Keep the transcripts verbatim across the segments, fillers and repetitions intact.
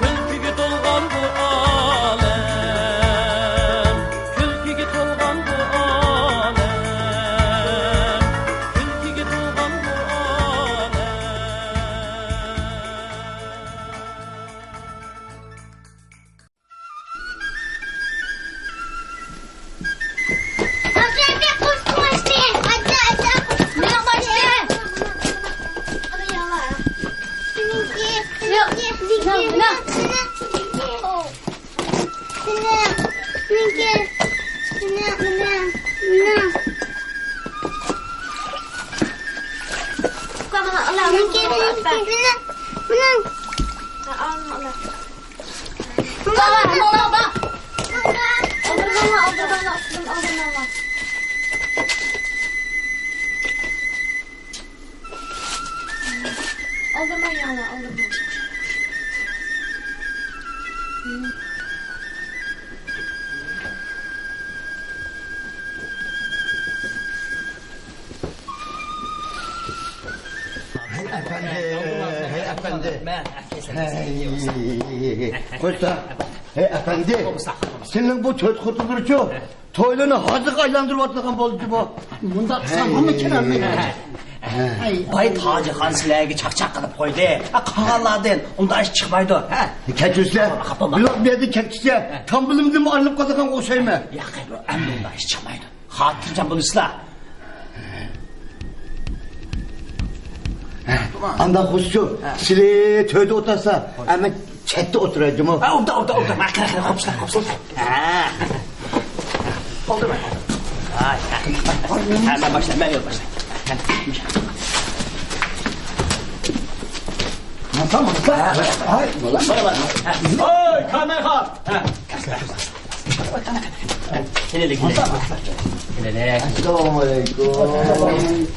كۈلكىگە تولغان بۇ ئالەم، كۈلكىگە تولغان بۇ ئالەم، كۈلكىگە تولغان بۇ ئالەم. ھەي ئەپەندى، ھەي ئەپەندى. ھەي، قويسا. ھەي ئەپەندى، سېنىڭ بۇ تۆت خوتۇنلىرىچۇ؟ تويلىرىنى ھازىغا ئايلاندۇرۇۋاتىدىغان بولدى بۇ. مۇنداق قىلسام ھەممە كېلەلمەيدۇ. ھەي. باي تاجىخان سىلەرگە چاقچاق قىلىپ قويدى. ھە، قالغانلاردىن ئۇنداق ئىش چىقمايدۇ. ھە. كەچۈرسىلەر. خاپا بولما. بۇلار بۇ يەردە كەتكىچە تامبىلىمدىنمۇ ئايرىلىپ قالىدىغان ئوخشايمەن. ياق، ئەمدى ئۇنداق ئىش چىقمايدۇ. خاتىرجەم بولۇشسىلا. ئانداق خوسچۇ، سىلى تۆردە ئولتۇرسا، ئەمە چەتتە ئولتۇراي جۇمۇ. ھە، ئولتۇر، ئولتۇر، ئولتۇر. ماقۇل، ماقۇل، خوپسىلا، خوپسىلا. ھە. ئولتۇر. ھاي، ھە. ھە، مەن باشلايمەن، مەن يول باشلايمەن. ماڭسا، ماڭسا. ھاي، بولا. بولا، بولا. ھە. ئوي، كانايخان. ھە. كەلسىلە. كېلىلى، كېلىلى. كېلىلى. ئەسسالامۇ ئەلەيكۇم.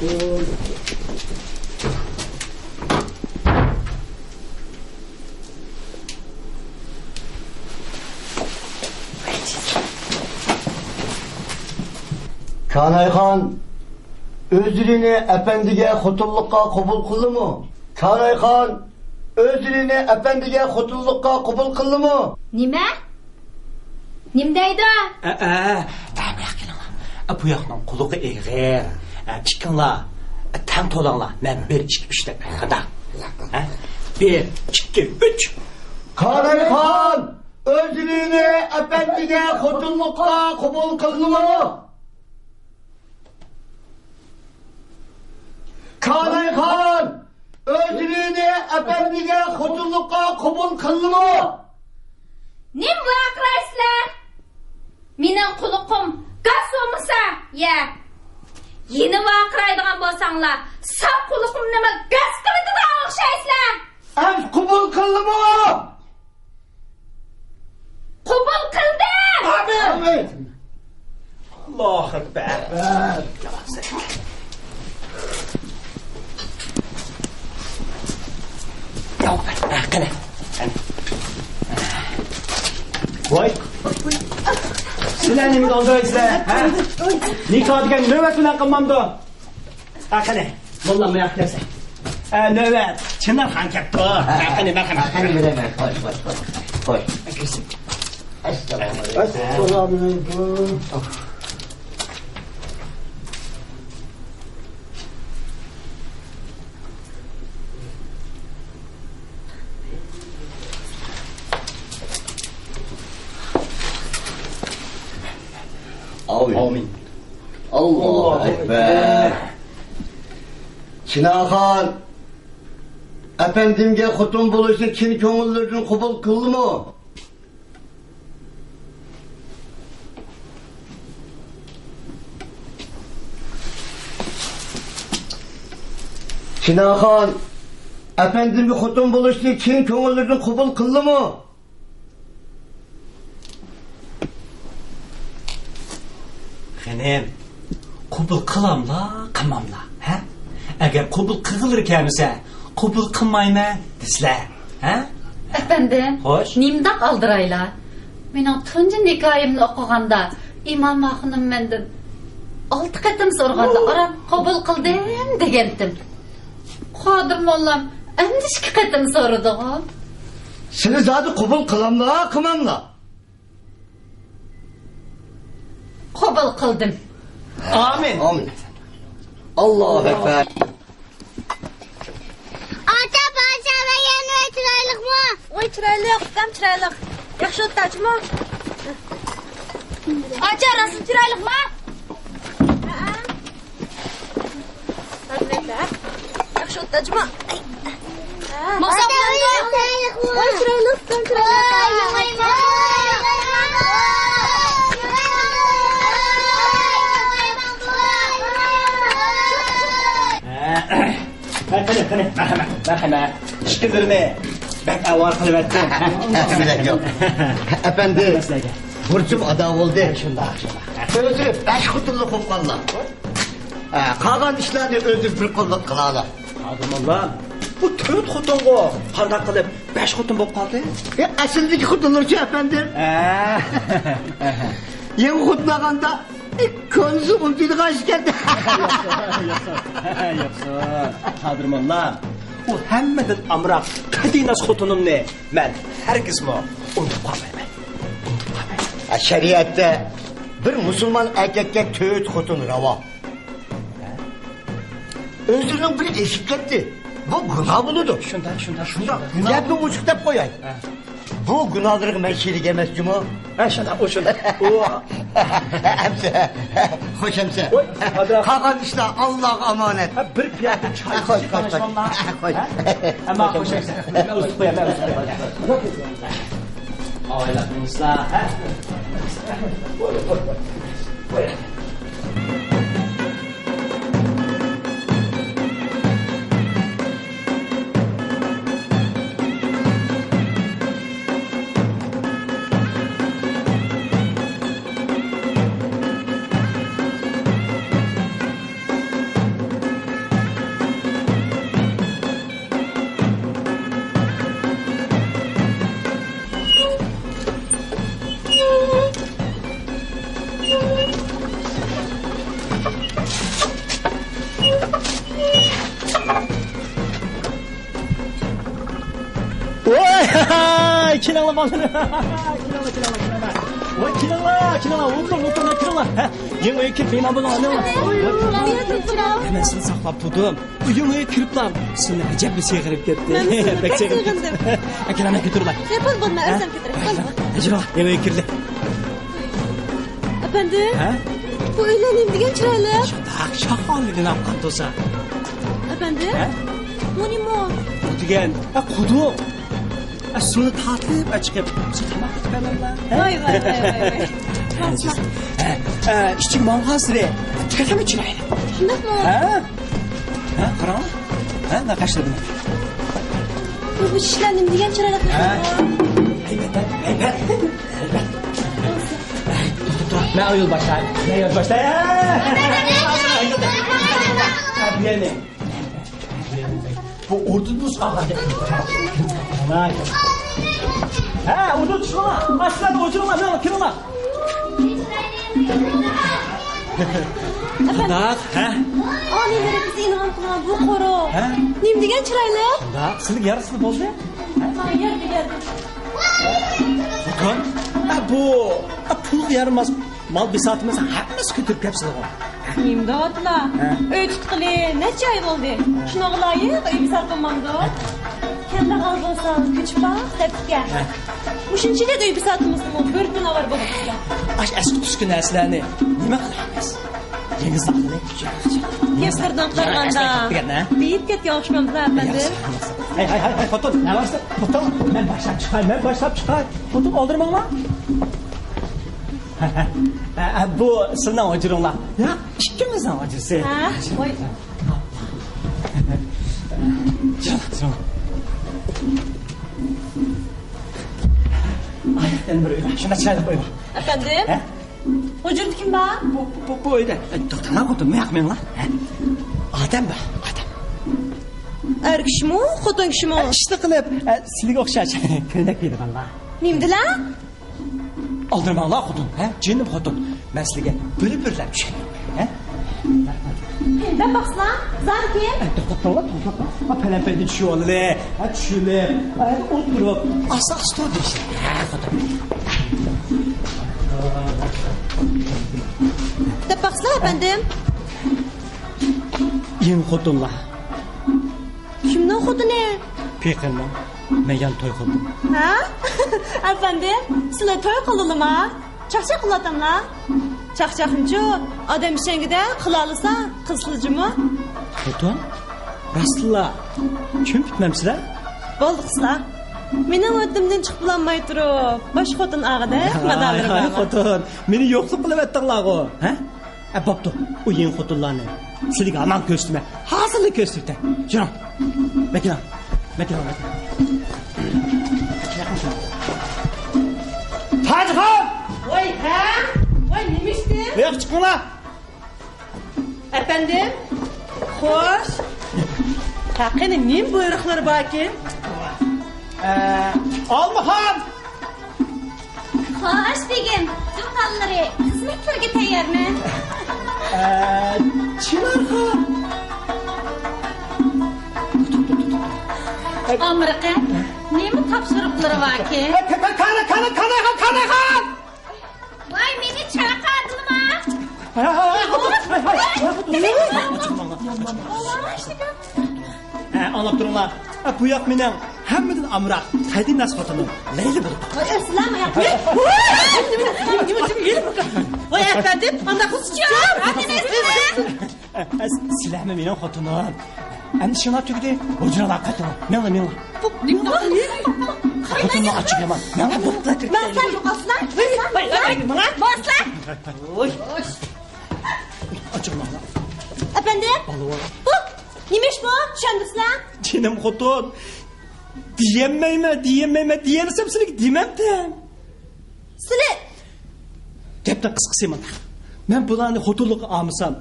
كانايخان ئۆزلىرىنى ئەپەندىگە خوتۇنلۇققا قوبۇل قىلدىمۇ؟ كانايخان ئۆزلىرىنى ئەپەندىگە خوتۇنلۇققا قوبۇل قىلدىمۇ؟ نېمە؟ نېمە دەيدۇ؟ ئە، ئە، ئە، بۇياققا كېلىڭلار. ئە، بۇياقنىڭ قۇلىقى ئېغىر. ئە، ئىككىڭلار، ئە، تەڭ تولاڭلار. مەن بىر، ئىككى، ئۈچ دەپ بېرەي. قانداق؟ ھە؟ بىر، ئىككى، ئۈچ. كانايخان ئۆزلىرىنى ئەپەندىگە خوتۇنلۇققا قوبۇل قىلدىمۇ؟ كانايخان ئۆزلىرىنى ئەپەندىگە خوتۇنلۇققا قوبۇل قىلدىمۇ؟ نېمە ۋارقىرايسىلەر؟ مېنىڭ قۇلىقىم گاس بولمىسا، يە. يەنە ۋارقىرايدىغان بولساڭلار، ساق قۇلىقىمنىمۇ گاس قىلىۋېتىدىغان ئوخشايسىلەر. ئەمىسە قوبۇل قىلدىمۇ؟ قوبۇل قىلدىم! ئامىن! ئامىن! ئاللاھۇ ئەكبەر! قېنى. ۋاي! سىلەر نېمىگە ئالدىرايسىلەر، ھە؟ نىكاھ دېگەن نۆۋەت بىلەن قىلمامدۇ؟ ھە، قېنى، موللام، ماياق كەلسە. ھە، نۆۋەت، چىنارخان كەپتۇ. ھە، قېنى، مەرھەمەت. قېنى، بېرەيمەن. خوش، خوش، خوش. خوش. ئەسسالامۇ ئەلەيكۇم. ئەسسالامۇ ئەلەيكۇم. ئامىن. ئامىن. ئاللاھۇ ئەكبەر. چىنارخان ئەپەندىمگە خوتۇن بولۇشنى چىن كۆڭۈللىرىدىن قوبۇل قىلدىمۇ؟ چىنارخان ئەپەندىمگە خوتۇن بولۇشنى چىن كۆڭۈللىرىدىن قوبۇل قىلدىمۇ؟ خېنىم، قوبۇل قىلاملا، قىلماملا، ھە؟ ئەگەر قوبۇل قىلغۇلىرى كەلمىسە، قوبۇل قىلمايمەن دېسىلە، ھە؟ ئەپەندىم، خوش. نېمىنداق ئالدىرايلا؟ مېنىڭ تۇنجى نىكاھىمنى ئوقۇغاندا، ئىمام ئاخۇنۇم مەندىن ئالتە قېتىم سورىغاندا، ئاران قوبۇل قىلدىم دېگەنتىم. قادىر موللام ئەمدى ئىككى قېتىم سورىدىغۇ. سىلى زادى قوبۇل قىلاملا، قىلماملا؟ قوبۇل قىلدىم. ئامىن. ئامىن. ئاللاھۇ ئەكبەر. ئاچا، پادىشاھ بەرگەن ئۆي چىرايلىقمۇ؟ ئۆي چىرايلىق، ئۇكام چىرايلىق. ياخشى ئولتۇرچىمۇ؟ ئاچا، راستلا چىرايلىقما؟ ياخشى ئولتۇرچىمۇ؟ ماقسات بىلەن. ۋاي، چىرايلىق، چىرايلىق. ھە، قېنى، قېنى، مەرھەمەت، مەرھەمەت. ئىككىلىرىنى بەك ئاۋارە قىلىۋەتتىم. بىلەك يوق. ئەپەندى، بۇرچۇم ئادا بولدى. شۇنداق، شۇنداق. ئۆزى بەش خوتۇنلۇق بولۇپ قالدى. ھە، قالغان ئىشلارنى ئۆزى بىر قوللۇق قىلالا. قادىر موللا، بۇ تۆت خوتۇنغۇ، قانداق قىلىپ بەش خوتۇن بولۇپ قالدى؟ ئە، ئەسلىدىكى خوتۇنلىرىچۇ ئەپەندىم؟ ھە. يېڭى خوتۇن ئالغاندا، ئە، كونىسى ئۇنتۇيدىغان ئىكەن. ياقسۇن، ياقسۇن. قادىر موللا، ئۇ ھەممىدىن ئامراق قەدىناس خوتۇنۇمنى مەن ھەرگىزمۇ ئۇنتۇپ قالمايمەن. ئۇنتۇپ قالمايمەن. ھە، شەرىئەتتە بىر مۇسۇلمان ئەركەككە تۆت خوتۇن راۋا. ئۆزلىرىنىڭ بىرى ئېشىپ كەتتى. بۇ گۇناھ بولىدۇ. شۇنداق، شۇنداق، شۇنداق. گۇناھ. گەپنى ئوچۇق دەپ قوياي. ھە. بۇ گۇناھلىرىغا مەن شېرىك ئەمەس جۇمۇ. ھە، شۇنداق، ئۇ شۇنداق. ئۇ ئەمسە. خوش ئەمسە. ۋاي، قادىر. قالغان ئىشلار ئاللاغا ئامانەت. ھە، بىر پىيالە چاي خوش، ئىچىپ خوش، خوش. قارايسىلەر. خوش. ھە؟ ئەمما خوش ئەمسە. مەن ئۇزىتىپ قوياي، مەن ئۇزىتىپ قوياي. ئاۋايلاپ مېڭىسىلا، ھە؟ ۋاي، كېلىڭلار، بالىلار. كېلىڭلار، كېلىڭلار، كېلىڭلار. ۋاي، كېلىڭلار، كېلىڭلار، ئولتۇرۇڭ، ئولتۇرۇڭ، كېلىڭلار. ھە، يېڭى ئۆيگە كىرىپ مېھمان بولۇڭ، ئانا. ۋاي، مەن سىزنى ساقلاپ تۇردۇم. ئۆيۈڭىزگە كىرىپلا سىزنى ئەجەبلا سېغىنىپ كەتتىم. مەن سىزنى بەك سېغىندىم. ئەكېلىڭ، كۆتۈرۈڭلار. شەي، بولدى، بولدى، مەن ئۆزۈم كۆتۈرەي. بولدى، بولدى. ئەجەبلا، يېڭى ئۆيگە كىردى. ئەپەندى، ھە؟ بۇ ئۆيلەر نېمە دېگەن چىرايلىق؟ شۇنداق، شاھانىدىن ئاققان توسا. ئەپەندى، ھە؟ بۇ نېمە؟ بۇ دېگەن، ھە، قۇدۇق. ئە، سۇنى تارتىپ، ئە، چىقىپ، سۇ تاماق قىلىپ بەرمەملا؟ ھە؟ ۋاي، ۋاي، ۋاي، ۋاي، ۋاي. ھە، ئە، ئىچىگە ماڭغانسېرى تېخىمۇ چىرايلىق. شۇنداقمۇ؟ ھە؟ ھە، قاراڭلار. ھە، ناخشىلىرىنى. بۇ، بۇ چىشلار نېمە دېگەن چىرايلىق؟ ھە؟ ھەيبەت، ھەيبەت، ھەيبەت. توختاپ تۇر. مەن يول باشلاي. مەن يول باشلاي. ھە، بۇ ئوردىن بۇزۇپ قالغان. ھە، ئوردىن چىقىڭلار. ئاشۇلارنى ئوچۇرۇڭلار، مېڭىڭلار، كىرىڭلار. قانداق؟ ھە؟ ئالىي مەرەپىسى ئىنئام قىلغان بۇ قورۇ. ھە؟ نېمە دېگەن چىرايلىق؟ قانداق؟ سىلىگە يارىسىلا بولدى؟ ھە؟ ھە، يارىدى، يارىدى. خوتۇن، ھە، بۇ، ھە، پۇلغا يارىماس مال بىساتىمىزنى ھەممىسى كۆتۈرۈپ كەپسىلىغۇ. نېمە دەۋاتىلا؟ ھە؟ ئۆي تۇتقىلى نەچچە ئاي بولدى. ھە. شۇنىڭغا لايىق ئۆي بىسات بولمامدۇ؟ ھە. كەمبەغەل بولسا كۆچۈپ باق، سەپكە. ھە. مۇشۇنچىلىك ئۆي بىساتىمىزنىمۇ بىر كۈن ئاۋارە بولۇپ كېتىدۇ. ئاش ئەسكى تۈسكى نەرسىلەرنى نېمە قىلىمىز؟ يېڭى زاتنى. گەپ قىرىدىن قارىغاندا، بېيىپ كەتكەن ئوخشىمامدۇ، ئەپەندىم؟ ھەي، ھەي، ھەي، ھەي، خوتۇن، نە بارسا؟ خوتۇن، مەن باشلاپ چىقاي، مەن باشلاپ چىقاي. خوتۇن، ئالدىرىماڭلار. ھە، ھە، بۇ سىلنىڭ ئۇجۇرۇڭلار. ياق، ئىككىمىزنىڭ ئۇجۇرسى. ھە؟ ۋاي. جان، جان. ئاياقتىن بىر ئۆي، شۇنداق چىرايلىق ئۆي بار. ئەپەندىم؟ ھە؟ ھۇجرىدا كىم بار؟ بۇ، بۇ، بۇ، بۇ ئۆيدە. ئە، توختاڭلار، خوتۇن، مۇياق مېڭىڭلار. ھە؟ ئادەم بار، ئادەم. ئەر كىشىمۇ، خوتۇن كىشىمۇ؟ ئە، ئىشتا قىلىپ، ئە، سىلىگە ئوخشاش. كۆينەك كىيىدىغانلار. نېمىدىلا؟ ئالدىرىماڭلار، خوتۇن، ھە؟ جېنىم خوتۇن. مەن سىلىگە بىر-بىرلەپ چۈشەندۈرۈپ قوياي، ھە؟ دەپ باقسىلا، زادى كىم؟ ئە، توختاپ تۇرۇڭلار، توختاپ تۇرۇڭلار. ھە، پەلەمپەيدىن چۈشۈۋالىلى. ھە، چۈشۈلۈپ، ھە، ئولتۇرۇپ، ئاستا-ئاستا دېيىشلى. ھە، خوتۇن. دەپ باقسىلا، ئەپەندىم. يېڭى خوتۇنلار. كىمنىڭ خوتۇنى؟ پېقىرنىڭ. مەن يەنە توي قىلدىم. ھە؟ ئەپەندىم، سىلە توي قىلدىلىما؟ چاقچاق قىلىۋاتاملا. چاقچاقمىچۇ، ئادەم ئىشەنگۈدە قىلالىسا، قىلسىلا جۇمۇ. خوتۇن، راستلا، چۈمپۈتمەمسىلە؟ بولدى قىسلا. مېنىڭ ۋەتىنىمدىن چىقىپ بولالماي تۇرۇپ، باشقا خوتۇن ئالغۇدەك مادارلىرىم بارمۇ؟ خوتۇن، مېنى يوقلۇق قىلىۋەتتىڭلارغۇ، ھە؟ ئە، بوپتۇ، ئۇ يېڭى خوتۇنلارنى سىلىگە ھامان كۆرسىتىمەن. ھازىرلا كۆرسىتىمەن. يۈرۈڭ. مەكىنە. مەكىنە، مەكىنە. تاجخان! ۋاي، ھە؟ ۋاي، نېمە ئىشتىن؟ بۇياققا چىقىڭلار. ئەپەندىم، خوش. ھە، قېنى، نېمە بۇيرۇقلىرى باركىن؟ ئە، ئالمىخان! خوش، بېگىم، تۇغقانلىرى خىزمەتلىرىگە تەييارمەن. ئە، چىنارخان! ئامرىقى، نېمە تاپشۇرۇقلىرى باركى؟ كانا، كانا، كانا، كانا، كانا! ۋاي، مېنى چاقىردىلىما؟ ھاي، ھاي، ھاي، ھاي، ھاي، ھاي، ھاي، ھاي. ھە، ئاڭلاپ تۇرۇڭلار. ھە، بۇ ياق مېنىڭ ھەممىدىن ئامراق، قەدىناس خوتۇنۇم لەيلى بولىدۇ. ۋاي، ئەسلەم، ياق. ۋاي، ئەپەندىم، ئانداق قىلسىچۇ. ھە، ھە، سىلەرمۇ مېنىڭ خوتۇنۇم. ئەمدى ئىشىڭلار تۈگىدى. ھۇجرىغا قايتىڭلار. مېڭىڭلار، مېڭىڭلار. خوتۇننىڭ ئاچچىقى يامان. مېڭىڭلار. مەن سەن يوقالسىلا. ۋاي، ۋاي، ۋاي، مېڭىڭلار. بولسا. ۋوي. ئاچچىقلىماڭلار. ئەپەندىم. بالىۋار. بۇ نېمە ئىش بۇ؟ چۈشەندۈرسىلە. جېنىم خوتۇن. دېيەلمەيمەن، دېيەلمەيمەن، دېيەلسەم سىلىگە دېمەمتىم. سىلى. گەپنىڭ قىسقىسى مانا. مەن بۇلارنى خوتۇنلۇققا ئالمىسام،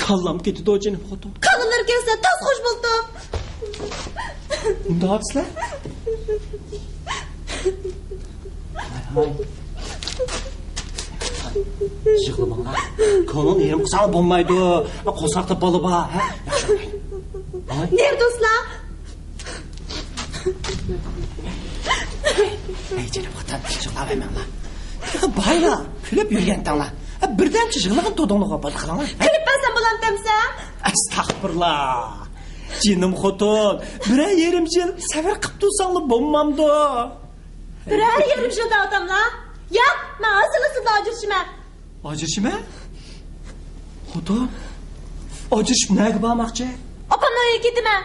كاللام كېتىدۇ، جېنىم خوتۇن. كاللىلىرى كەتسە تاس خوش بولدۇم. نېمە دەۋاتىسىلەر؟ ھاي، ھاي. يىغلىماڭلار. كۆڭلۈڭنى يېرىم قىلساڭلار بولمايدۇ. قورساقتا بالا بار، ھە؟ ياخشى. ھاي. نېرى دوستلار؟ ھەي، جېنىم خوتۇن، يىغلاۋەرمەڭلار. تېخى بايلا كۈلۈپ يۈرگەنتىڭلار. ھە، بىردەمچە يىغلىغىن تۇردۇڭلارغۇ، بولدى قىلىڭلار. كۈلۈپ بەرسەم بولامتى ئەمسە؟ ئەستەغپۇرۇللا. جېنىم خوتۇن، بىرەر يېرىم يىل سەۋر قىپ تۇرساڭلا بولمامدۇ؟ بىرەر يېرىم يىل دەۋاتاملا؟ ياق، مەن ھازىرلا سىزدىن ئاجرىشىمەن. ئاجرىشىمەن؟ خوتۇن، ئاجرىشىپ نەگە بارماقچى؟ ئاپامنىڭ ئۆيىگە كېتىمەن.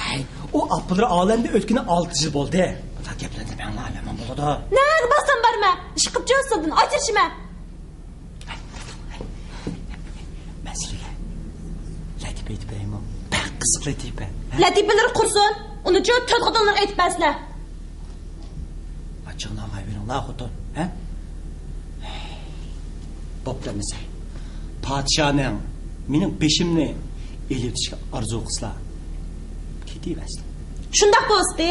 ھەي، ئۇ ئاپىلىرى ئالەمدىن ئۆتكىنى ئالتە يىل بولدى. بۇنداق گەپلەرنى دېمەڭلار، يامان بولىدۇ. نەگە بارسام بارىمەن، ئىشقىلىپ جوزىدىن ئاجرىشىمەن. مەن سىلىگە لەتىپە ئېيتىپ بېرەيمۇ؟ بەك قىزىق لەتىپە. ھە؟ لەتىپىلىرى قۇرسۇن، ئۇنىچۇ تۆت خوتۇنلىرىغا ئېيتىپ بەرسىلە. ئاچچىقلانمايۋېرىڭلار خوتۇن، ھە؟ بوپتۇ ئەمىسە. پادىشاھنىڭ مېنىڭ بېشىمنى ئېلىۋېتىشىگە ئارزۇ قىلسىلا، كېتىۋەرسىلە. شۇنداق بولسىتى.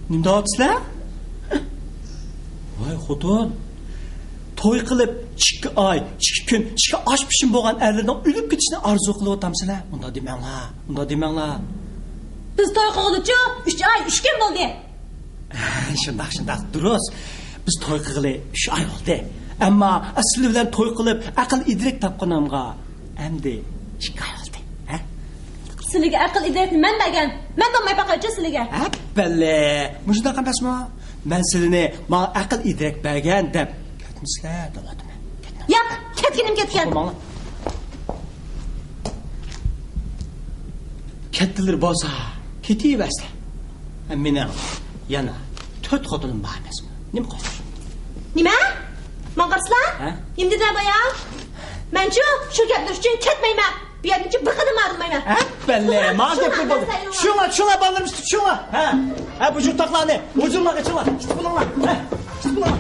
نېمە دەۋاتىسىلەر؟ ۋاي خوتۇن، توي قىلىپ ئىككى ئاي، ئىككى كۈن، ئىككى ئاش پىشىم بولغان ئەرلەرنىڭ ئۆلۈپ كېتىشىنى ئارزۇ قىلىۋاتامسىلەر؟ ئۇنداق دېمەڭلار، ئۇنداق دېمەڭلار. بىز توي قىلغۇچۇ ئۈچ ئاي، ئۈچ كۈن بولدى. شۇنداق، شۇنداق، دۇرۇس. بىز توي قىلغىلى ئۈچ ئاي بولدى. ئەمما سىلى بىلەن توي قىلىپ ئەقىل ئىدرەك تاپقىنىمغا ئەمدى ئىككى ئاي بولدى. ھە؟ سىلىگە ئەقىل ئىدرەكنى مەن بەرگەن. مەن بولماي باقايچۇ سىلىگە. ھەپپەللە، مۇشۇنداق ئەمەسمۇ؟ مەن سىلىنى ماڭا ئەقىل ئىدرەك بەرگەن دەپ كەتمىسىلە دەۋاتىمەن. كەتمە. ياق، كەتكىنىم كەتكەن. ماڭا. كەتتىلىرى بولسا كېتىۋەرسە. مېنىڭ يەنە تۆت خوتۇنۇم بار ئەمەسمۇ؟ نېمە قىلىش؟ نېمە؟ ماڭا قارىسىلا؟ ھە؟ نېمە دېدى بايا؟ مەنچۇ شۇ گەپلەر ئۈچۈن كەتمەيمەن. بۇ يەردىن چىقىپ بىر قەدەم ئايرىلمايمەن. ھەپپەللە، ماڭا گەپ قىلىپ بولدى. چۈشۈڭلار، چۈشۈڭلار، بالىلىرىم، چۈشۈڭلار. ھە؟ ھە، بۇ يۇرتاقلارنى، ھۇجۇملارغا چۈشۈڭلار. ئىت بولۇڭلار. ھە؟ ئىت بولۇڭلار.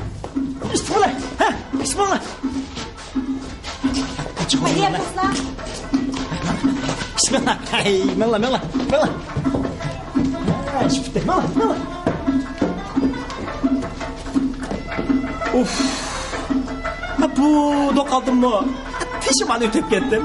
ئىت بولۇڭلار. ھە؟ ئىت بولۇڭلار. چىقىڭلار. بىسمىللا. ھەي، ماڭلا، ماڭلا، ماڭلا. ھە، چىقىپ كەتتى. ماڭلا، ماڭلا. ئۇف. ھە، بۇ دوقالدىممۇ؟ پېشىمان ئۆتۈپ كەتتىم.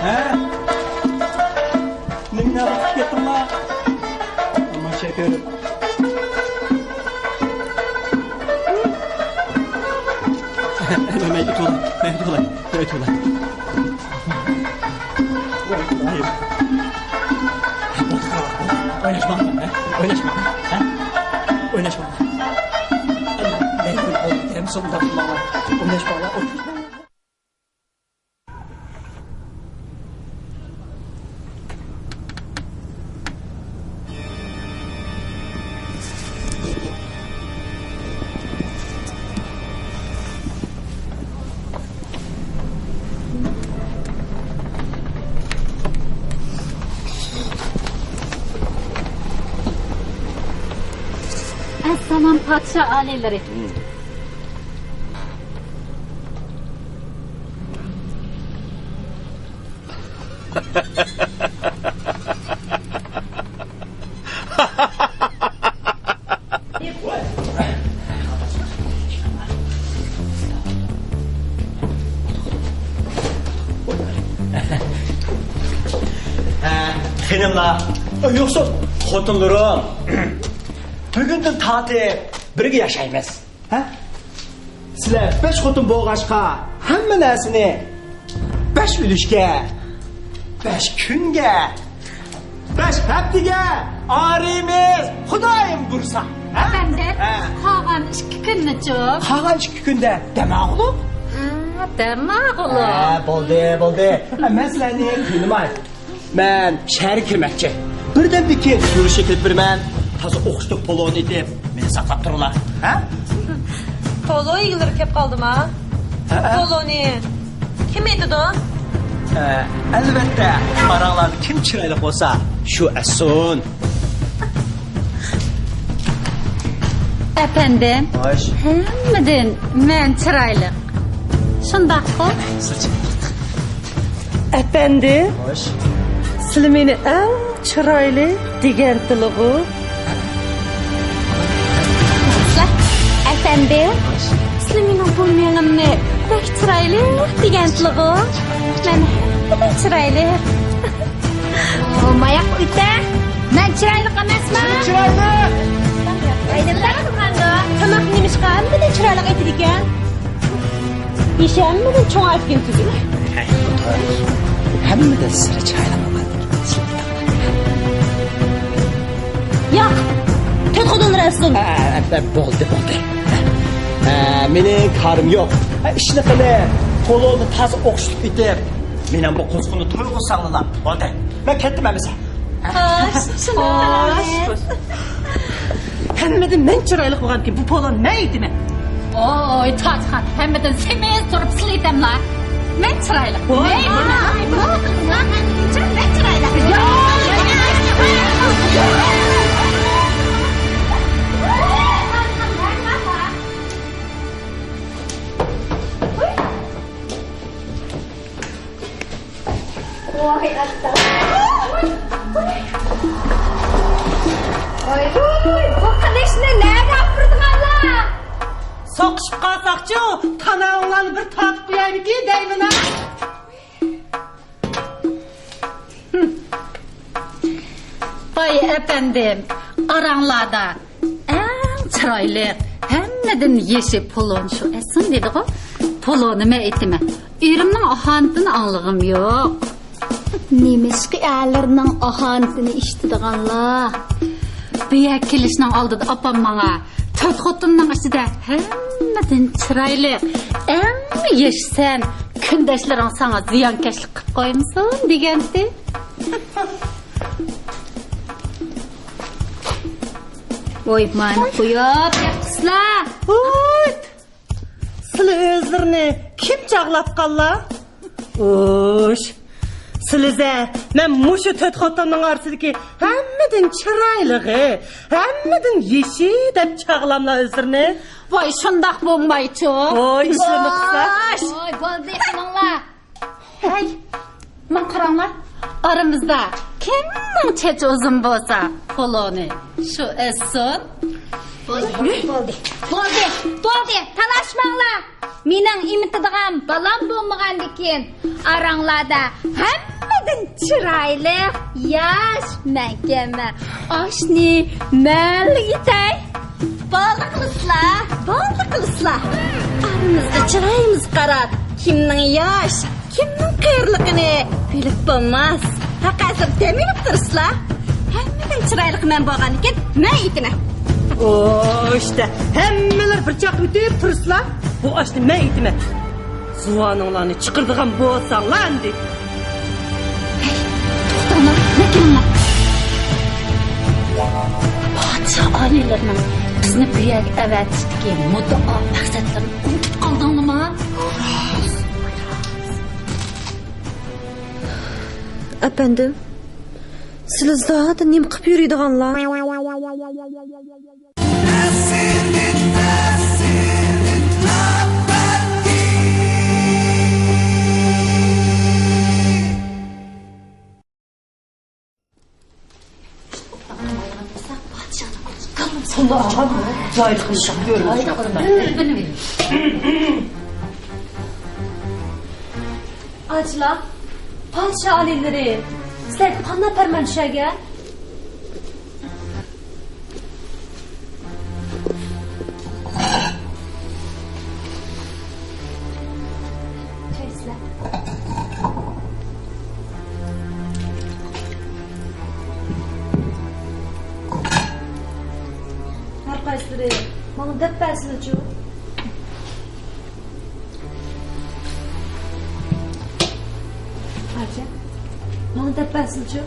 ھە؟ نېمىنى ئاغرىتىپ كەتتىڭلار؟ تاماشا كۆرۈپ. مەيلى، تولا، مەيلى، تولا، مەيلى، تولا. ئويناشماڭلار، ھە؟ ئويناشماڭلار، ھە؟ ئويناشماڭلار. مەيلى، ئويناشماڭلار، ئويناشماڭلار. ئەسسالام، پادىشاھ ئالىيلىرى. خېنىملار، يوقسۇن خوتۇنلىرىم، بۈگۈندىن تارتىپ بىرگە ياشايمىز. ھە؟ سىلەر بەش خوتۇن بولغاچقا، ھەممە نەرسىنى بەش ئۈلۈشكە، بەش كۈنگە، بەش ھەپتىگە ئايرىيمىز، خۇدايىم بۇيرۇسا. ھە؟ ئەپەندىم، ھە. قالغان ئىككى كۈننىچۇ؟ قالغان ئىككى كۈندە دەم ئالغۇلۇق. ھە، دەم ئالغۇلۇق. ھە، بولدى، بولدى. ھە، مەن سىلەرنى قىينىماي. مەن شەھەرگە كىرمەكچى. بىردەمدىن كېيىن يۈرۈشكە كېلىپ بېرىمەن. تازا ئوخشىتىپ پولونى ئېتىپ، مېنى ساقلاپ تۇرۇڭلار. ھە؟ پولو ئىگىلىرى كەپ قالدىما؟ ھە، ھە. پولونى كىم ئېتىدۇ؟ ھە، ئەلۋەتتە، پاراڭلاردا كىم چىرايلىق بولسا، شۇ ئەتسۇن. ئەپەندىم، خوش. ھەممىدىن مەن چىرايلىق. شۇنداققۇ؟ سىز چىرايلىق. ئەپەندىم، خوش. سىلى مېنى ئەڭ چىرايلىق دېگەنتىلىغۇ؟ ئەپەندىم، خوش. سىلى مېنىڭ بۇ مېڭەمنى بەك چىرايلىق دېگەنتىلىغۇ؟ مەن ھەممىدىن چىرايلىق. ئۇ ماياق ئۆتە. مەن چىرايلىق ئەمەسمەن؟ چىرايلىق. ئەينى بىلەن قىلغاندۇ. تاماق نېمىشقا ھەممىدىن چىرايلىق ئېتىدىكەن؟ يېشى ھەممىدىن چوڭ ئەتكەن تۈگۈل. ھەممىدىن سىرى چىرايلىق بولغان. ياق. تۆت خوتۇنلار ئەتسۇن. ئە، ئە، بولدى، بولدى. ئە، مېنىڭ كارىم يوق. ئە، ئىشنى قىلىپ، پولونى تازا ئوخشىتىپ ئېتىپ، مېنىڭ بۇ قوزغىنى توي قىلساڭلار بولدى. مەن كەتتىم ئەمىسە. خوش، شۇنداق. ھەممىدىن مەن چىرايلىق بولغاندىكىن بۇ پولونى مەن ئېتىمەن. ئوي، تاجخان، ھەممىدىن سېمىز تۇرۇپ سىلى ئېتەملا. مەن چىرايلىق. ۋاي، مەن، ۋاي، مەن چىرايلىق. توقۇشۇپ قالساقچۇ، تاناۋۇڭلارنى بىر تارتىپ قويايمىكىن دەيمەن ھە. ۋاي ئەپەندىم، ئاراڭلاردا ئەڭ چىرايلىق، ھەممىدىن يېشى پولون شۇ ئەسسۇن دېدىغۇ. پولونى مەن ئېيتىمەن. ئېرىمنىڭ ئاھانىتىنى ئاڭلىغۇم يوق. نېمىشقا ئەرلىرىنىڭ ئاھانىتىنى ئىشتىدىغانلار؟ بۇ يەرگە كېلىشنىڭ ئالدىدا ئاپام ماڭا، تۆت خوتۇننىڭ ئىچىدە ھەممىدىن چىرايلىق، ئەڭ يېشىسەن، كۈندەشلىرىڭ ساڭا زىيانكەشلىك قىلىپ قويمىسۇن دېگەنتى. ۋوي، مانا قويۇپ بېقىسىلەر. ھوي! سىلى ئۆزلىرىنى كىم چاغلاتقانلار؟ ئۇش! سىلىزە، مەن مۇشۇ تۆت خوتۇننىڭ ئارىسىدىكى ھەممىدىن چىرايلىقى، ھەممىدىن يېشى دەپ چاغلاملا ئۆزلىرىنى؟ ۋاي، شۇنداق بولمايچۇ. ھوي، ئىشلىمىسا. ئۇش! ۋوي، بولدى، قىلىڭلار. ھەي، ماڭا قاراڭلار. ئارىمىزدا كىمنىڭ چېچى ئۇزۇن بولسا، پولونى شۇ ئەسسۇن. بولدى، بولدى، بولدى، بولدى، تالاشماڭلار. مېنىڭ ئېمىتىدىغان بالام بولمىغاندىكىن، ئاراڭلاردا ھەممىدىن چىرايلىق ياش مەنكەنمەن. ئاشنى مەنلا ئېتەي. بولدى قىلىسىلا، بولدى قىلىسىلا. ئارىمىزدا چىرايىمىزغا قاراپ، كىمنىڭ ياش، كىمنىڭ قېرىلىقىنى بىلىپ بولماس. ھەققەسىر دەم ئېلىپ تۇرسىلا. ھەممىدىن چىرايلىق مەن بولغاندىكىن، مەن ئېتىمەن. ئوشتە، ھەممىلەر بىر چاققا ئۆتۈپ تۇرسىلا. بۇ ئاشنى مەن ئېتىمەن. زۇۋانىڭلارنى چىقىرىدىغان بولساڭلار ئەمدى. ھەي، توختاڭلار، مەن كېلىڭلار. پادىشاھ ئالىيلىرىنىڭ بىزنى بۇ يەرگە ئەۋەتىشتىكى مۇددىئا مەقسەتلىرىنى ئۇنتۇپ قالدىڭلىما؟ ئەپەندىم، سىلى زادى نېمە قىلىپ يۈرىدىغانلار؟ ئاچىلار، پادىشاھ ئالىيلىرى، سىلەرگە قانداق پەرمان چۈشەرگەن؟ ھەر قايسىلىرى ماڭا دەپ بەرسىلىچۇ. ھاجەت، ماڭا دەپ بەرسىلىچۇ.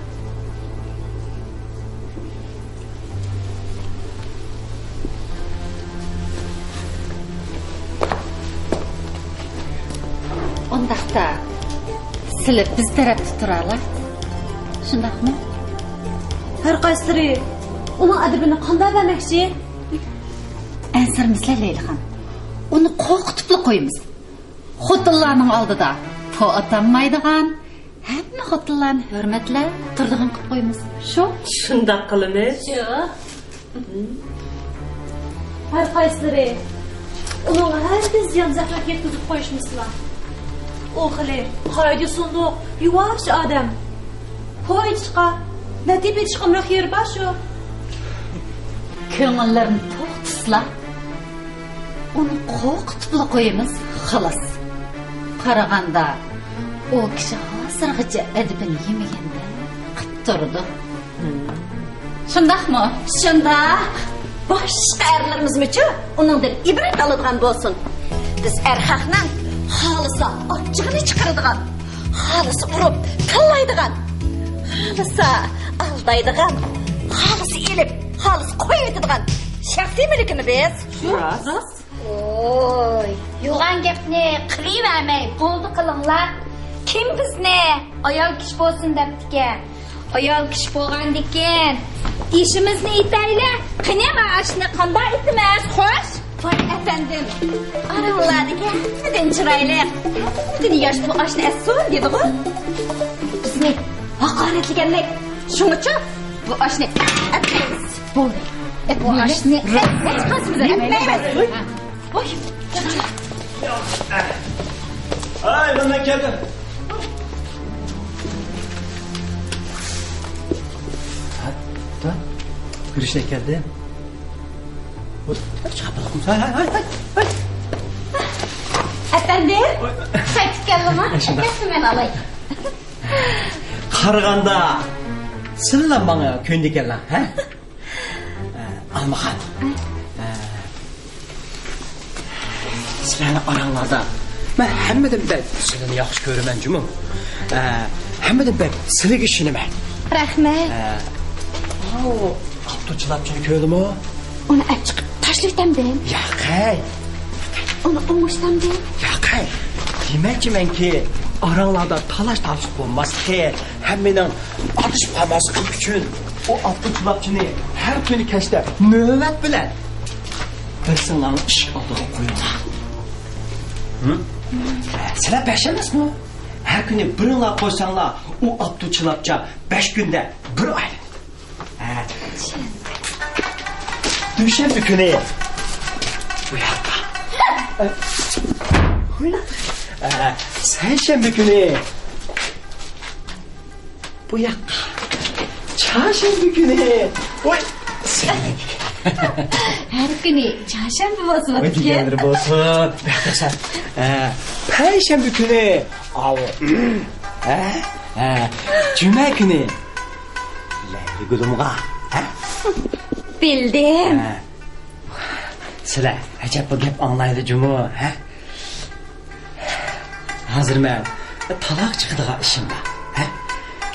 ئۇنداقتا، سىلى بىز تەرەپتە تۇرالا. شۇنداقمۇ؟ ھەر قايسىلىرى ئۇنىڭ ئەدىپىنى قانداق بەرمەكچى؟ ئەنسىرىمىسىلە، لەيلىخان. ئۇنى قورقۇتۇپلا قويىمىز. خوتۇنلارنىڭ ئالدىدا پو ئاتالمايدىغان، ھەممە خوتۇنلارنى ھۆرمەتلەپ تۇرىدىغان قىلىپ قويىمىز. شۇ؟ شۇنداق قىلىمىز. شۇ. ھەر قايسىلىرى ئۇنىڭغا ھەرگىز زىيان-زەخمەت يەتكۈزۈپ قويۇشمىسىلا. ئۇ خېلى قائىدە-سۇندۇق، يۇۋاش ئادەم. پو ئېتىشقا، لەتىپە ئېتىشقا ئامراق يېرى بار شۇ. كۆڭۈللىرىنى توختىسىلا. ئۇنى قورقۇتۇپلا قويىمىز، خالاس. قارىغاندا، ئۇ كىشى ھازىرغىچە ئەدىپىنى يېمىگەندەك قىپ تۇرىدۇ. شۇنداقمۇ؟ شۇنداق. باشقا ئەرلىرىمىزمۇچۇ ئۇنىڭدىن ئىبرەت ئالىدىغان بولسۇن. بىز ئەر خەقنىڭ خالىسا ئاچچىقىنى چىقىرىدىغان، خالىسا ئۇرۇپ تىللايدىغان، خالىسا ئالدايدىغان، خالىسا ئېلىپ، خالىسا قويۇۋېتىدىغان شەخسىي مۈلكىمۇ بىز. راست. ۋوي، يوغان گەپنى قىلىۋەرمەي، بولدى قىلىڭلار. كىم بىزنى ئايال كىشى بولسۇن دەپتىكەن؟ ئايال كىشى بولغاندىكىن، ئېشىمىزنى ئېتەيلى. قېنى، مانا ئاشنى قانداق ئېتىمىز، خوش؟ ۋاي ئەپەندىم، ئاراڭلاردىكى ھەممىدىن چىرايلىق، ھەممىدىن ياش بۇ ئاشنى ئەتسۇن دېدىغۇ. بىزنى ھاقارەتلىگەنلىك. شۇڭىچۇ بۇ ئاشنى ئەتمەيمىز. بولدى. بۇ ئاشنى ئەتمەيمىز. ۋاي، ۋاي، مەن كەلدىم. ھە؟ كۆرۈشۈشكە كەلدىم. ھاي، ھاي، ھاي، ھاي. ئەپەندىم، قايتىپ كەلدىڭمۇ؟ شۇنداق. كەلسە مەن ئالاي. قارىغاندا، سىلىلا ماڭا كۆندىكەنلا، ھە؟ ئە، ئالمىخان. ئە، سىلەرنىڭ ئاراڭلاردا مەن ھەممىدىن بەك سىلىنى ياخشى كۆرىمەن جۇمۇ. ئە، ھەممىدىن بەك سىلىگە ئىشىنىمەن. رەھمەت. ئە، ئاۋۇ ئاپتۇ چىلاپچىنى كۆردىمۇ؟ ئۇنى ئەپ چىقىپ تاشلىۋېتەمدىم. ياقەي. ئۇنى ئوڭشىتەمدىم. ياقەي. دېمەكچىمەنكى، ئاراڭلاردا تالاش-تارتىش بولماسلىقى، ھەممىنىڭ ئادىشىپ قالماسلىقى ئۈچۈن ئۇ ئاپتۇ چىلاپچىنى ھەر كۈنى كەچتە نۆۋەت بىلەن بىرسىڭلارنىڭ ئىشىك ئالدىغا قويۇڭلار. ھە؟ سىلەر بەش ئەمەسمۇ؟ ھەر كۈنى بىرىڭلار قويساڭلار، ئۇ ئاپتۇ چىلاپچا بەش كۈندە بىر ئايلىنىدۇ. ھە. دۈشەنبە كۈنى بۇ ياققا. ھە، سەيشەنبە كۈنى بۇ ياققا. چارشەنبە كۈنى. ۋاي. ھەر كۈنى چارشەنبە بولسا بولىدىكەن. دېگەنلىرى بولسۇن. ھە، پەيشەنبە كۈنى. ئاۋۇ. ھە؟ ھە. جۈمە كۈنى. لەيلى گۈلۈمغا. ھە؟ بىلدىم. ھە. سىلەر ئەجەب بىر گەپ ئاڭلايلى جۇمۇ، ھە؟ ھازىر مەن تالاغا چىقىدىغان ئىشىم بار، ھە؟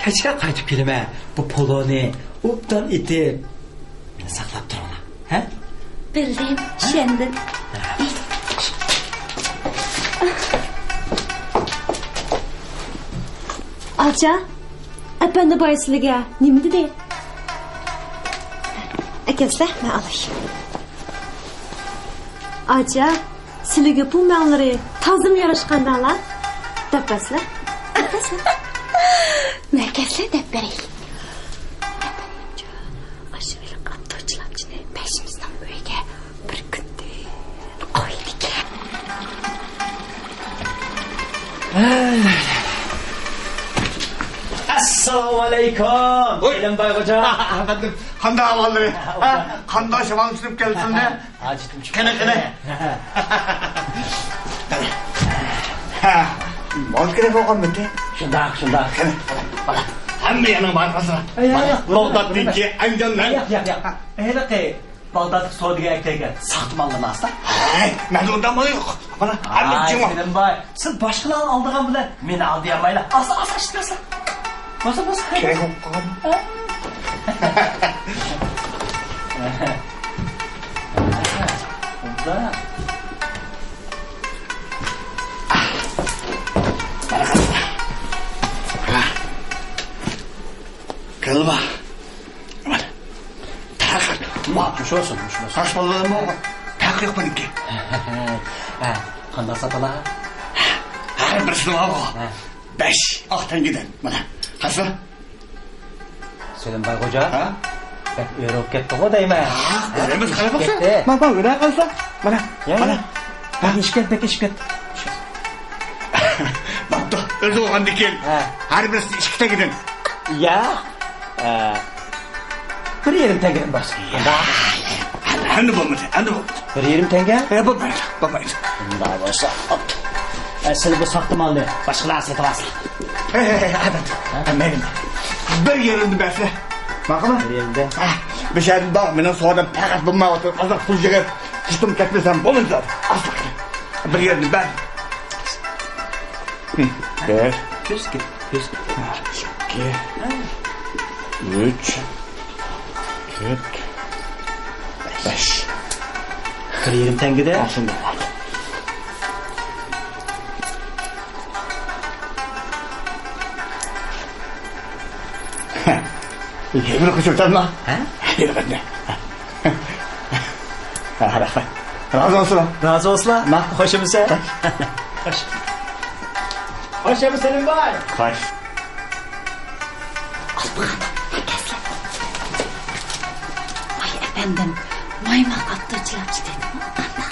كەچكە قايتىپ كېلىمەن، بۇ پولونى ئوبدان ئېتىپ، مېنى ساقلاپ تۇرۇڭلار، ھە؟ بىلدىم، چۈشەندىم. ھە. ئاچا، ئەپەندى باي سىلىگە نېمە دېدى؟ ئەكەلسە، مەن ئالاي. ئاچا، سىلىگە بۇ مەڭلىرى تازىمۇ ياراشقاندالا؟ دەپ بەرسىلە. دەپ بەرسىلە. مەن ئەكەلسە دەپ بەرەي. ئاشۇ ھېلىقى ئاپتوچىلاپچىنى بەشىمىزنىڭ ئۆيىگە بىر كۈندىن قويىدىكەن. ئەسسالامۇئەلەيكۇم، ھوي. سېلىم باي غوجا. ئەپەندىم، قانداق ئەھۋاللىرى؟ ھە، قانداق شامال سۈرۈپ كەلدى سىلىنى؟ ھاجىتىم چىقىپ قېنى، قېنى. ھە، مال كېرەك بولغانمىتى؟ شۇنداق، شۇنداق. قېنى، قېنى. ھەممە يەرنىڭ ماركىسى بار. ئەي، ياق، ياق. باغدادتىن كېيىن ئەنجاننىڭ. ياق، ياق، ياق. ھېلىقى باغدادتىكى سودىگەر ئەكەلگەن ساختىمانلىرىنى ئاستا. ھەي، مەندە ئۇنداق مال يوق. مانا، ھەممە جىڭ. سېلىم باي، سىز باشقىلارنى ئالدىغان بىلەن مېنى ئالدىيالمايلا. ئاستا، ئاستا ئىشلەتسە. بولسا، بولسا. كېرەك بولۇپ قالغان. كىرىلما. تەرەققىيات. مۇشۇ بولسۇن، مۇشۇ بولسۇن. تاش بالىلارمۇ تەرەققىيات بۇنىڭكى. ھە، قانداق ساتىلا؟ ھەر بىرسىنى ئالغۇ. ھە. بەش ئاق تەڭگىدىن. مانا، قارىسا. سېلىم باي غوجا. ھە؟ بەك ئۆرە بولۇپ كەتتىغۇ دەيمەن. ھە، ئۆرە ئەمەس، قاراپ باقسا. كەتتى. مانا، مانا، ئۆرە قالسا. مانا، يا، مانا. يا. بەك ئېشىپ كەتتى، بەك ئېشىپ كەتتى. بوپتۇ، ئۆزى بولغاندىن كېيىن. ھە. ھەر بىرسى ئىككى تەڭگىدىن. يا. ئە، بىر يېرىم تەڭگىدىن باشلاڭ. يا. ئەمدى بولمىدى، ئەمدى بولمىدى. بىر يېرىم تەڭگە؟ ئە، بولمايدۇ، بولمايدۇ. ئۇنداق بولسا، ئە، سىلى بۇ ساختىماننى باشقىلارغا سېتىۋالسىلەر. ھەي، ھەي، ھەي، ئەمەس. ھە؟ مەيلى. بىر يېرىمدە بەرسە. ماقۇلمۇ؟ بىر يېرىمدە. ھە، بىر شەرتىم بار، مېنىڭ سودام پەقەت بولمايۋاتىدۇ. ئازراق پۇل يىغىپ، پۇشتۇم كەتمىسەم بولمايدۇ. ئاز. بىر يېرىمدە بەر. بىر. كۆز كۆز. ئىككى، ئۈچ، تۆت، بەش. بىر يېرىم تەڭگىدە. ھە، شۇنداق. يەنە بىر قوشۇپ ئۆتەملا؟ ھە؟ يەنە بىرنى. ھە، رەھمەت. رازى بولسۇن. رازى بولسۇن. ما؟ خوش ئەمىسە؟ خوش. خوش. خوش ئەمىسە، سېلىم باي. خوش. ئاي ئەپەندىم، مايماق ئاپتۇ چىلاپچى دېدىمۇ؟ قانداق؟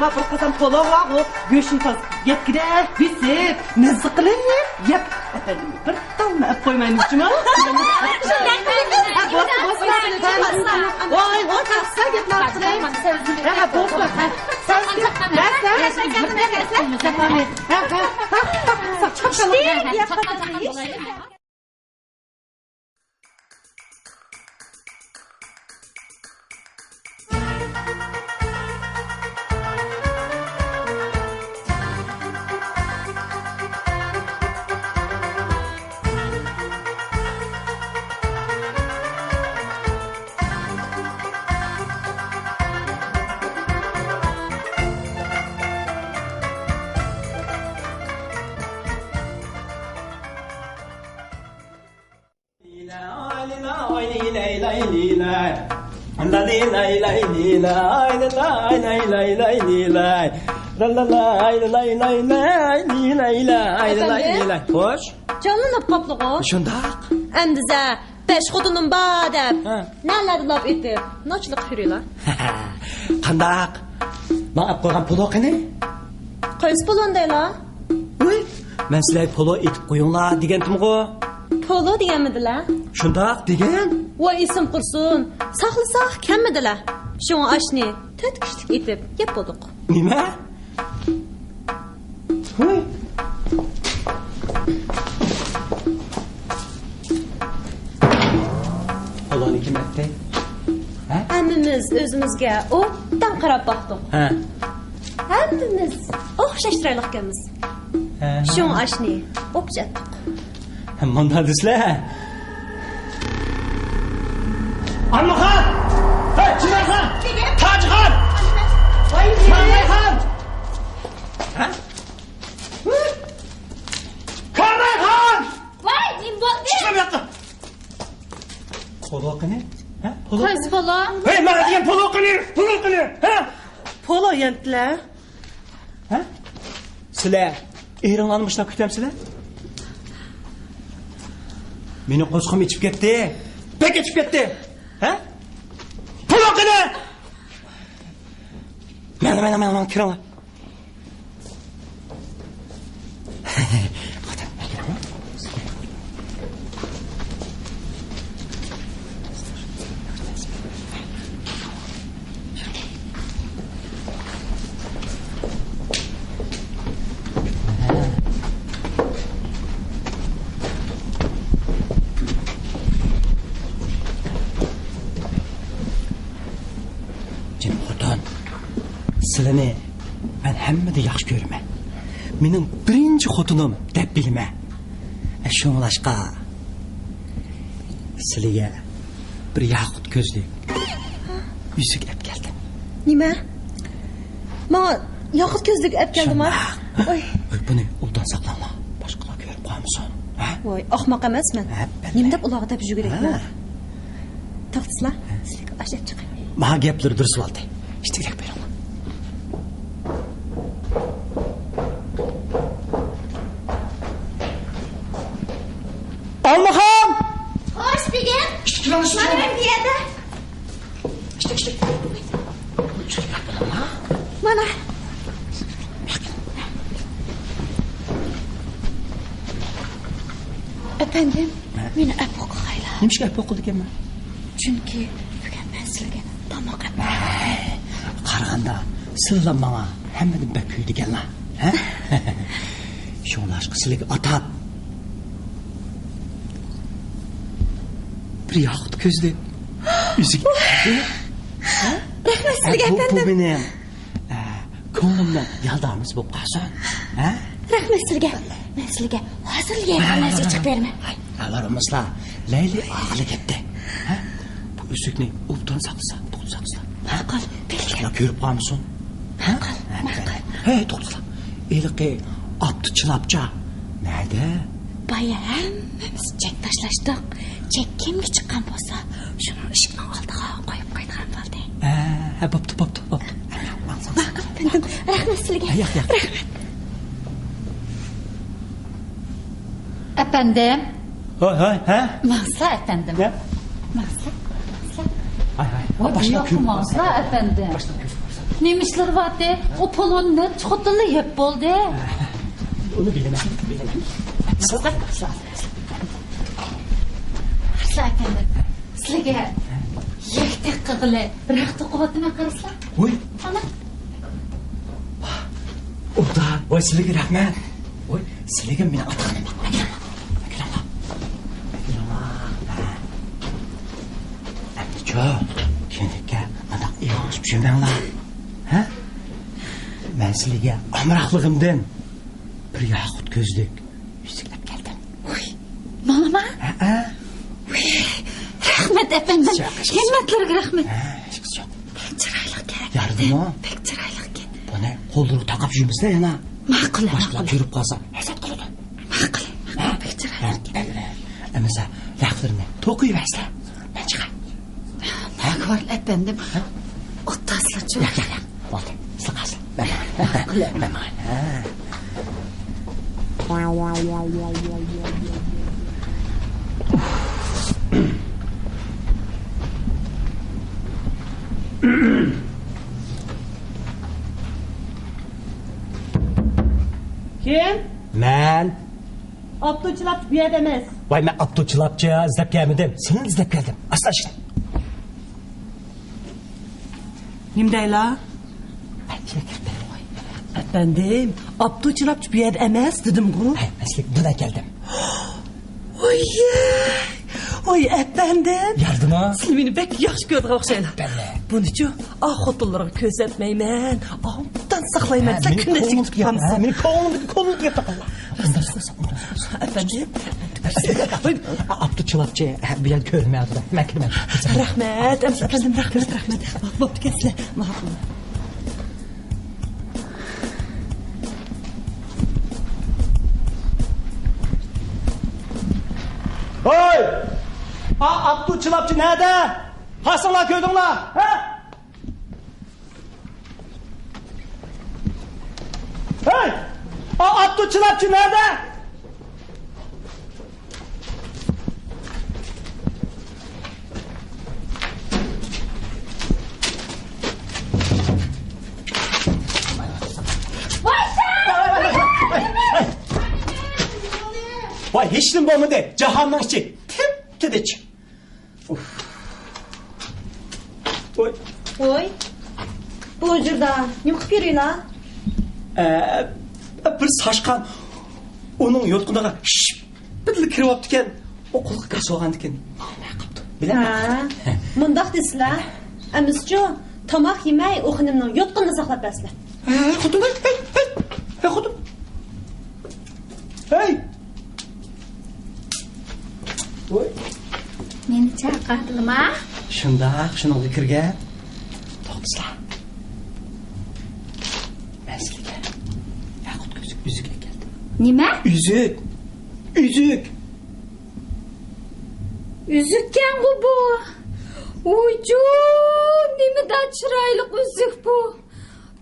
ما بىر قازان پولۇڭ بارغۇ، گۆشنى تازا يەتكۈدەك بېسىپ، مەززە قىلىپ يەپ، ئەپەندىم، بىر تالما ئەپ قويمايمىز جۇمۇ. ھە، بولسا، بولسا. ۋاي، ئولتۇرسا گەپلەر قىلىڭ. ھە، ھە، بولسا. ھە، سەن، ھە، سەن. ھە، ھە. ئەپەندىم؟ خوش. جانلىنىپ قاپلىغۇ. شۇنداق. ئەمدىزە، بەش خوتۇنۇم بار دەپ، ھە، نەلەردە لاپ ئېتىپ، نوچىلىق يۈرۈيلا. قانداق؟ ماڭا ئەپ قويغان پولۇ قېنى؟ قايسى پولۇنى دەيلا؟ ۋۇي، مەن سىلەرگە پولۇ ئېتىپ قويۇڭلار دېگەنتىمغۇ. پولۇ دېگەنمىدىلە؟ شۇنداق دېگەن. ۋاي، ئېسىم قۇرسۇن، ساقلىساق كەممىدىلە. شۇڭا ئاشنى تۆت كىشىلىك ئېتىپ يەپ بولدۇق. نېمە؟ ھوي. ئۇلارنى كىم ئەتتى؟ ھە؟ ھەممىمىز ئۆزىمىزگە ئوبدان قاراپ باقتۇق. ھە. ھەممىمىز ئوخشاش چىرايلىق ئىكەنمىز. ھە. شۇڭا ئاشنى ئوپچە ئەتتۇق. مۇنداق دېسىلە. ئالمىخان! ھەي، چىمەنخان! تاجخان! مەمەيخان! ھە؟ كامايخان! ۋاي، نېمە بولدى؟ چىقسام ياققا! پولۇ قېنى؟ ھە؟ پولۇ؟ قايسى پولۇ؟ ھەي، مانا دېگەن پولۇ قېنى؟ پولۇ قېنى؟ ھە؟ پولۇ يەنتلە. ھە؟ سىلەر ئېرىڭلارنى مۇشۇنداق كۈتەمسىلەر؟ مېنىڭ قورسىقىم ئېچىپ كەتتى. بەك ئېچىپ كەتتى. ھە؟ پولۇ قېنى؟ مانا، مانا، مانا، مانا، كىرىڭلار. جېنىم خوتۇن، سىلىنى مەن ھەممىدىن ياخشى كۆرىمەن. مېنىڭ بىرىنچى خوتۇنۇم دەپ بىلىمەن. شۇڭلاشقا، سىلىگە بىر ياقۇت كۆزلۈك، يۈزۈك ئەپ كەلدىم. نېمە؟ ماڭا ياقۇت كۆزلۈك ئەپ كەلدىما؟ شۇنداق. ئوي. ئوي، بۇنى ئوبدان ساقلاڭلار. باشقىلار كۆرۈپ قالمىسۇن. ھە؟ ۋاي، ئاخماق ئەمەسمەن. ھە، بەلبەت. نېمە دەپ ئۇلارغا تەپشۈرگۈدەكمەن؟ ھە. توختىسىلا، سىلىگە ئاش ئەپ چىقاي. ماڭا گەپلىرى دۇرۇس بولدى. ئىچتىكرەك بېرىڭلار. ئالمىخان! خوش، بېگىم. ئىچكى مانا مەن بۇ يەردە. مانا. ئەپەندىم، ھە؟ مېنى ئەپۇ قىلغايلا. نېمىشقا ئەپۇ قىلىدىكەنمەن؟ چۈنكى بۈگۈن مەن سىلىگە تاماق ئەپ. قارىغاندا سىلىلا ماڭا ھەممىدىن بەك كۆيىدىكەنلا. ھە؟ شۇڭلاشقا سىلىگە ئاتاپ بىر ياقۇت كۆزلۈك، ئۈزۈك. رەھمەت سىلىگە، ئەپەندىم. بۇ مېنىڭ، ئە، كۆڭلۈمنىڭ يالدامىسى بولۇپ قالسۇن. ھە؟ رەھمەت سىلىگە. مەن سىلىگە ھازىرلا يەنە نەرسە چىقىپ بېرىمەن. ھاي، ئاۋارىمىزلا لەيلى ئاغىلى كەتتى. ھە؟ بۇ ئۈزۈكنى ئوبدان ساقلىسا، تۇتۇپ ساقلىسا. ماقۇل، بىلگىن. باشقىلار كۆرۈپ قالمىسۇن. ھە؟ ماقۇل، ماقۇل. ھەي، توختىلا. ھېلىقى ئاپتۇ چىلاپچا نەدە؟ بايا ھەممىمىز چەك تاشلاشتۇق. چەك كىمگە چىققان بولسا، شۇنىڭ ئىشىكنىڭ ئالدىغا قويۇپ قويىدىغان بولدى. ھە، ھە، بوپتۇ، بوپتۇ، بوپتۇ. ماقۇل، ئەپەندىم. رەھمەت سىلىگە. ياق، ياق. رەھمەت. ئەپەندىم. ھاي، ھاي، ھە؟ ماڭسىلا، ئەپەندىم. نە؟ ماڭسىلا، ماڭسىلا. ھاي، ھاي. ۋاي، بۇ ياققا ماڭسىلا، ئەپەندىم. نېمە ئىشلىرى بارتى؟ ئۇ پولۇننى نەچچە خوتۇنلا يەپ بولدى. ئۇنى بىلىمەن، بىلىمەن. ماڭسىلا، ماڭسىلا. ماڭسىلا، ئەپەندىم. سىلىگە يەكتەك قىلغىلى رەخت توقۇۋاتىمەن، قارىسىلا. ۋوي. ئانا. ئۇدا، ۋاي، سىلىگە رەھمەت. ۋوي، سىلىگە مېنىڭ ئاتىغىنىم. ئەمدىچۇ، كېيىنلىككە مانداق ئېغىرلىشىپ يۈرمەڭلار. ھە؟ مەن سىلىگە ئامراقلىقىمدىن بىر ياقۇت كۆزلۈك ئۈزۈك ئەپ كەلدىم. ۋوي، ماڭىما؟ ھەئە. ۋوي، رەھمەت، ئەپەندىم. ھىممەتلىرىگە رەھمەت. ھە، ھېچقىسى يوق. بەك چىرايلىقكەن. يارىدىمۇ؟ بەك چىرايلىقكەن. بۇنى قوللىرىغا تاقاپ يۈرمىسىلە يەنە. ماقۇل، ماقۇل. باشقىلار كۆرۈپ قالسا، ھەسەت قىلىدۇ. ماقۇل، ماقۇل، بەك چىرايلىق. ھە، بەللى. ئەمىسە، رەختلىرىنى توقۇيۇۋەرسىلە. مەن چىقاي. ماقۇل، ئەپەندىم. ھە؟ ئولتۇرسىلىچۇ. ياق، ياق، ياق. بولدى. سىلە قالسۇن. مەن ماڭاي. ماقۇل. مەن ماڭاي. ھە. كىم؟ مەن. ئاپتۇ چىلاپچى بۇ يەردە ئەمەس. ۋاي، مەن ئاپتۇ چىلاپچى ئىزدەپ كەلمىدىم. سېنى ئىزدەپ كەلدىم. ئاستا ئىشىكنى. نېمە دەيلا؟ ئەپەندىم، ئاپتۇ چىلاپچى بۇ يەردە ئەمەس دېدىمغۇ. ھە، ئەسلى بۇدا كەلدىم. ۋوي، ۋوي، ئەپەندىم. يارىدىما؟ سىلى مېنى بەك ياخشى كۆرىدىغان ئوخشايلا. بەللى. بۇنىچۇ، ئا خوتۇنلارغا كۆرسەتمەيمەن. ئوبدان ساقلايمەن. ھە، سەن مېنى كۈندە ئىشىك كۆڭلۈمدىكى، تۇتۇپ قالمىسۇن. ھە، مېنى كۆڭلۈمدىكى، كۆڭلۈمدىكى گەپ قىلغانلار. ئەپەندىم. ئاپتۇ چىلاپچى، ھە، بۇ يەردە كۆرۈنمەيۋاتىدۇ. مەن كىرىمەن. رەھمەت، ئەمىسە ئەپەندىم، رەھمەت، رەھمەت. بوپتۇ، كەتسىلە. ماقۇل. ھوي! ئا، ئاپتۇ چىلاپچى نەدە؟ قايسىڭلار كۆردۈڭلار؟ ھە؟ ھەي! ئا، ئاپتۇ چىلاپچى نەدە؟ ۋاي، ھېچنېمە بولمىدى. جاھاننىڭ ئىچى تىپ-تىنچ. ۋوي. ۋوي. بۇ ھۇجرىدا نېمە قىلىپ يۈرۈيلا؟ ئە، بىر ساشقان ئۇنىڭ يوتقىنىغا شىپپىدىلا كىرىۋاپتىكەن. ئۇ قۇلىقى كاس بولغاندىكىن. ھە، مۇنداق دېسىلە. ئەمىسىچۇ، تاماق يېمەي، ئۇ خېنىمنىڭ يوتقىنىنى ساقلاپ بەرسىلە. ھە، خوتۇن، ھەي، ھەي، ھەي، خوتۇن. ھەي! ۋوي. مېنى چاقىردىلىما؟ شۇنداق، شۇنىڭغا كىرگەن. توختىسىلا. مەن سىلىگە ياقۇت كۆزلۈك ئۈزۈك ئەكەلدىم. نېمە؟ ئۈزۈك. ئۈزۈك. ئۈزۈككەنغۇ بۇ. ۋويجۇ، نېمىدا چىرايلىق ئۈزۈك بۇ.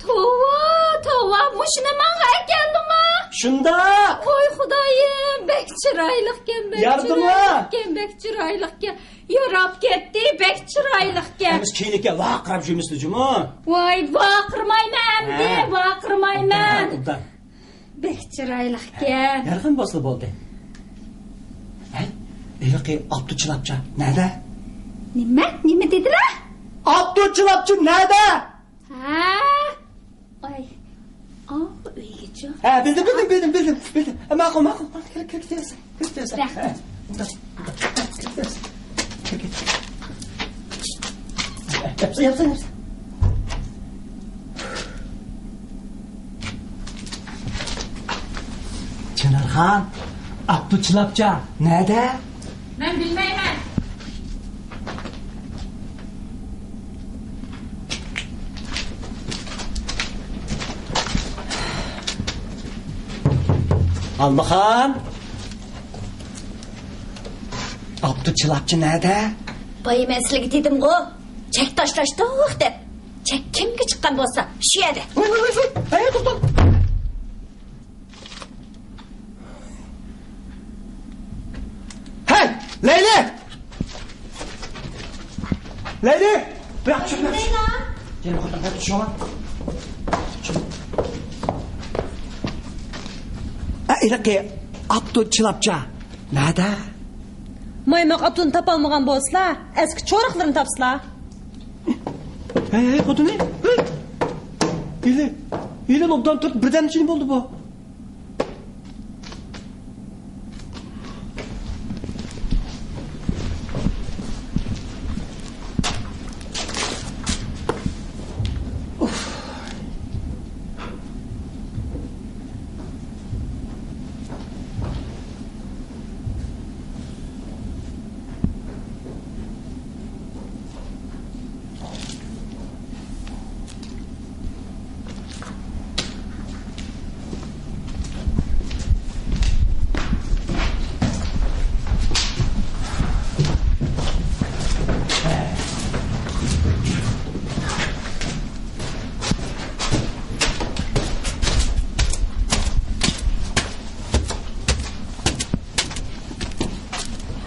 توۋا، توۋا، مۇشۇنى ماڭا ئەكەلدىڭما؟ شۇنداق. ۋاي خۇدايىم، بەك چىرايلىقكەن، بەك يارىدىمۇ؟ چىرايلىقكەن، بەك چىرايلىقكەن. ياراپ كەتتى، بەك چىرايلىقكەن. ئەمىسە كېيىنكى ۋارقىراپ يۈرمىسىلە جۇمۇ. ۋاي، ۋارقىرىمايمەن ئەمدى، ھە. ۋارقىرىمايمەن. ئوبدان، ئوبدان. بەك چىرايلىقكەن. يارىغان بولسا بولدى. ھەي، ھېلىقى ئاپتۇ چىلاپچا نەدە؟ نېمە؟ نېمە دېدىلە؟ ئاپتۇ چىلاپچا نەدە؟ ھە؟ ئاي. ئاۋۇ ئۆيگىچۇ؟ ھە، بىلدىم، بىلدىم، بىلدىم، بىلدىم، بىلدىم. ھە، ماقۇل، ماقۇل، ماقۇل. كىرىپ، كىرىپ كېتىۋەرسەن، كىرىپ كېتىۋەرسەن. رەھمەت. ھە، ئۇنداق، ئۇنداق. كىرىپ كېتىۋەرسەن. ياپسان، ياپسان. چىنارخان، ئاپتۇ چىلاپچا نەدە؟ مەن بىلمەيمەن. ئالمىخان، ئاپتۇ چىلاپچا نەدە؟ بايا مەن سىلىگە دېدىمغۇ، چەك تاشلاشتۇق دەپ. چەك كىمگە چىققان بولسا، شۇ يەردە. ۋاي، ۋاي، ۋاي، ۋاي. ھەي، توختاڭ. ھەي، لەيلى! لەيلى! بۇياققا چۈش، بۇياققا چۈش. لەيلى! يەنە خوتۇن، بۇياققا چۈش. ئە، ھېلىقى ئاپتۇ چىلاپچا نەدە؟ مايماق ئاپتۇنى تاپالمىغان بولسىلا، ئەسكى چورۇقلىرىنى تاپسىلا. ھەي، ھەي، خوتۇنى، ھەي. ھېلى، ھېلى ئوبدان تۇرۇپ، بىردەمدە جىم بولدى بۇ.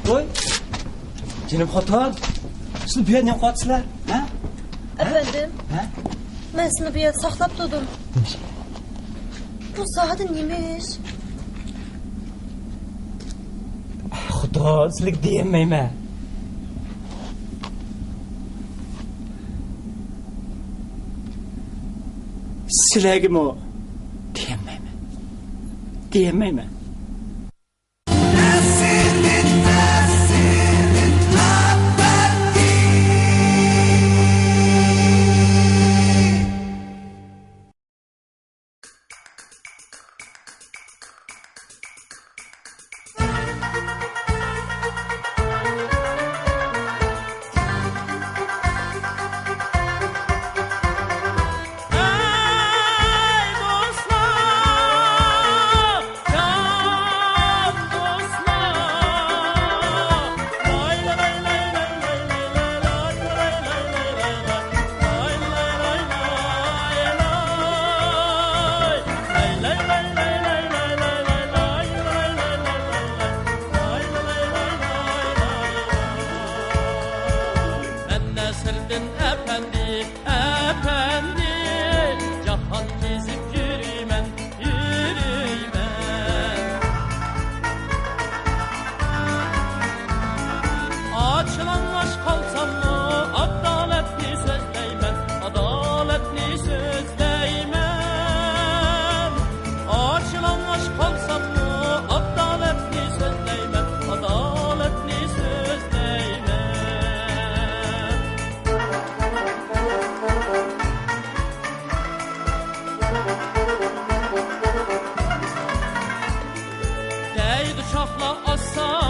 ۋوي، جېنىم خوتۇن، سىز بۇ يەردە نېمە قىلىۋاتىسىلەر، ھە؟ ئەپەندىم، ھە؟ مەن سىزنى بۇ يەردە ساقلاپ تۇردۇم. بۇ زادى نېمە ئىش؟ خوتۇن، سىلىگە دېيەلمەيمەن. سىلەرگىمۇ دېيەلمەيمەن. دېيەلمەيمەن. مەن نەسىردىن ئەپەندى، ئەپەندى، جاھان كېزىپ يۈرىمەن، يۈرىمەن. ئاچ-يالىڭاچ قالساممۇ، ئادالەتنى سۆزلەيمەن، ئادالەتنى سۆزلەيمەن. ئاچ-يالىڭاچ قالساممۇ، ئادالەتنى سۆزلەيمەن، ئادالەتنى سۆزلەيمەن. دەيدۇ شاھلار ئاسان،